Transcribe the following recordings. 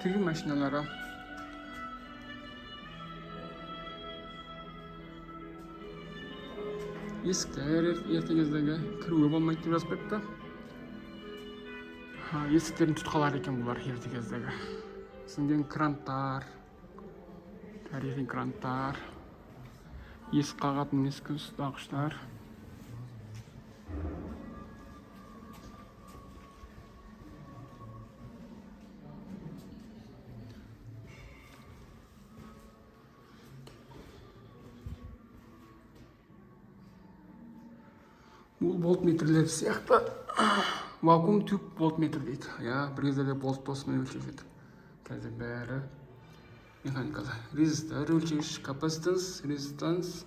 Тігін машиналары. Есіктер ерте кездегі кіруге болмайды деп жазып қойыпты. Есіктердің тұтқалары екен бұлар ерте кездегі. Содан кейін кранттар, тарихи кранттар, есік қағатын ескі ұстағыштар. Бұл вольтметрлер сияқты. Вакуум тюб вольтметр дейді. Иә, бір кездерде вольтты осымен өлшеуші еді. Қазір бәрі механикалы. Резистор өлшегіш, капацитанс, резистанс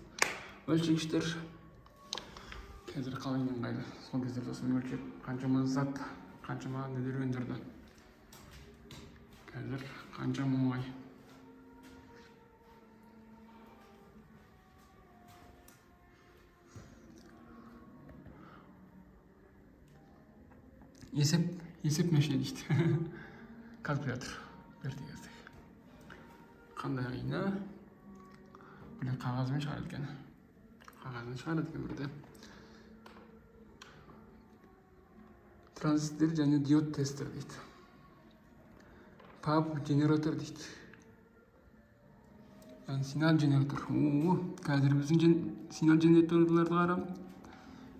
өлшегіштер. Қазір қалай ыңғайлы. Сол кездерде осымен өлшеп қаншама зат, қаншама нелер өндірді. Қазір қаншама оңай. Есеп машина дейді. Калькулятор. Ерте кездегі. Қандай қиын, а? Бірде қағазбен шығарады екен. Қағазбен шығарады екен бірде. Транзистор және диод тестер дейді. Паб генератор дейді. Яғни сигнал генератор. О, қазір біздің сигнал генераторларды қарап,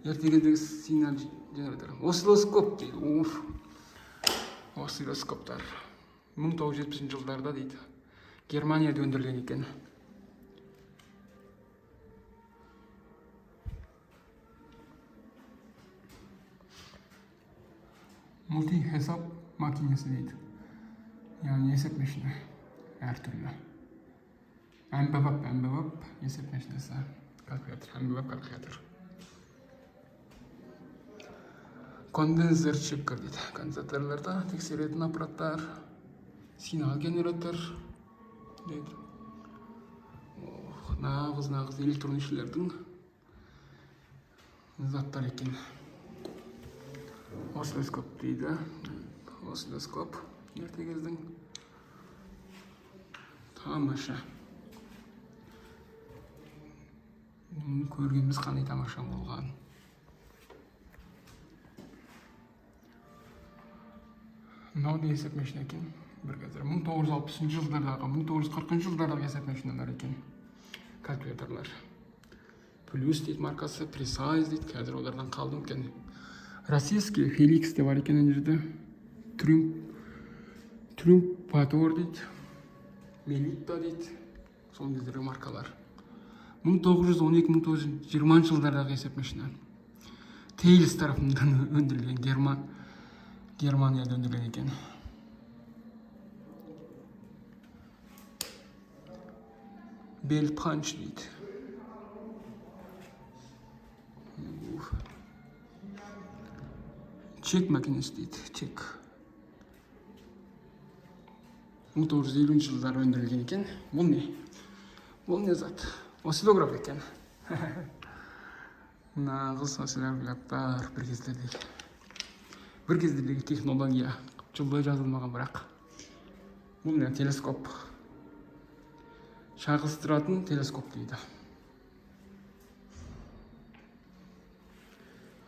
ерте кездегі сигнал генератор. Осциллоскоп дейді. Уф. Осциллоскоптар. 1970 жылдарда дейді. Германияда өндірілген екен. Мулти хесап makinesi дейді. Яғни есеп машина. Әртүрлі. Әмбебап есеп машинасы. Калькулятор. Әмбебап калькулятор. Конденсер чекер дейді. Конденсаторларды тексеретін аппараттар. Сигнал генератор дейді. Ох, нағыз электроншілердің заттар екен. Осциллоскоп дейді. Осциллоскоп ерте кездің. Тамаша. Мұны көргеніміз қандай тамаша болған. Мынау да есеп машина екен. Бір кездері 1960 жылдардағы, 1940 жылдардағы есеп машиналар екен. Калькуляторлар. Плюс дейді маркасы, Precise дейді. Қазір олардан қалды екен. Российский Феликс те бар екен ана жерде. Триумфатор дейді. Мелитта дейді. Сол кездергі маркалар. 1912-1920 жылдардағы есеп машина. Тейлс тарапынан өндірілген, Германияда өндірілген екен. Bell Punch дейді. Уф. Чек makinesi дейді. Чек. 1950 жылдары өндірілген екен. Бұл не? Бұл не зат? Осциллограф екен. Нағыз осциллографтар бір кездердегі. Бір кездердегі технология. Жылы жазылмаған бірақ. Бұл не? Телескоп. Шағылыстыратын телескоп дейді.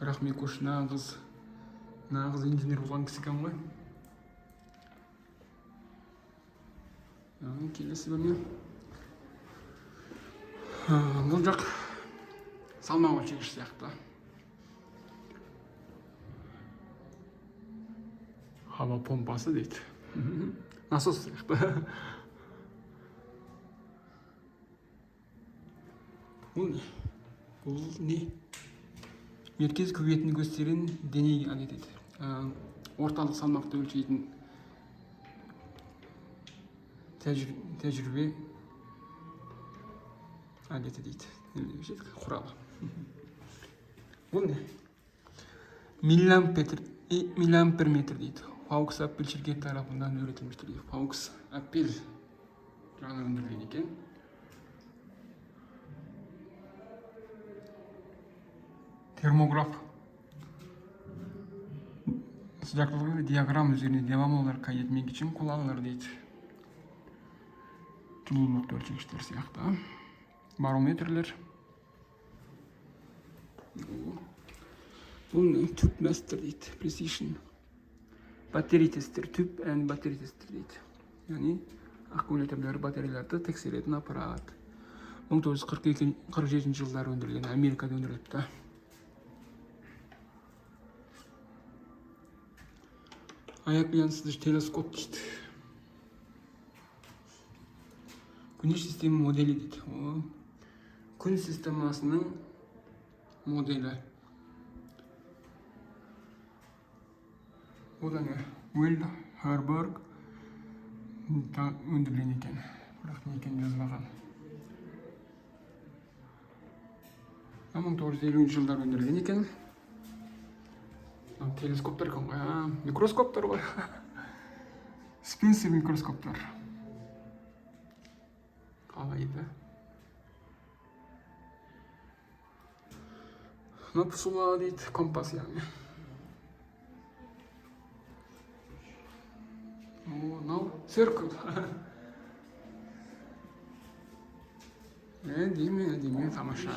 Бірақ Микош нағыз инженер болған кісі екен ғой. Келесі бөлме. Бұл жақ салмақ өлшегіш сияқты. Хава помпасы дейді. Насос сияқты. Бұл не? Бұл не? Меркез кюветін көстерген деней әдет еді. Орталық салмақты өлшейтін тәжірибе әдеті дейді. Құралы. Бұл не? Миллиамперметр дейді. Фаукс Аппель ширкеті тарапынан өретілміштір дейді. Фаукс Аппель жағынан өндірілген екен. Термограф. Sıcaklığı ve diyagram üzerine devamlı olarak kaydetmek için kullanılır дейді. Жылулықты өлшегіштер сияқты. Барометрлер. Бұл не? Tube master дейді. Precision. Battery tester. Tube and battery tester дейді. Яғни аккумуляторлар, батареяларды тексеретін аппарат. 1942-47 жылдары өндірілген, Америкада өндіріліпті. Ayak yansıtıcı teleskop дейді. Güneş sistemi modeli дейді. О, Күн системасының моделі. Ол да не? Уилл Херберг өндірген екен. Бірақ не екенін жазбаған. 1950 жылдары өндірілген екен. Мынау телескоптар екен ғой. А, микроскоптар ғой. Спенсер микроскоптар. Қалай еді? Мына pusula дейді, компас яғни. О, мынау циркуль. Әдемі, әдемі, тамаша.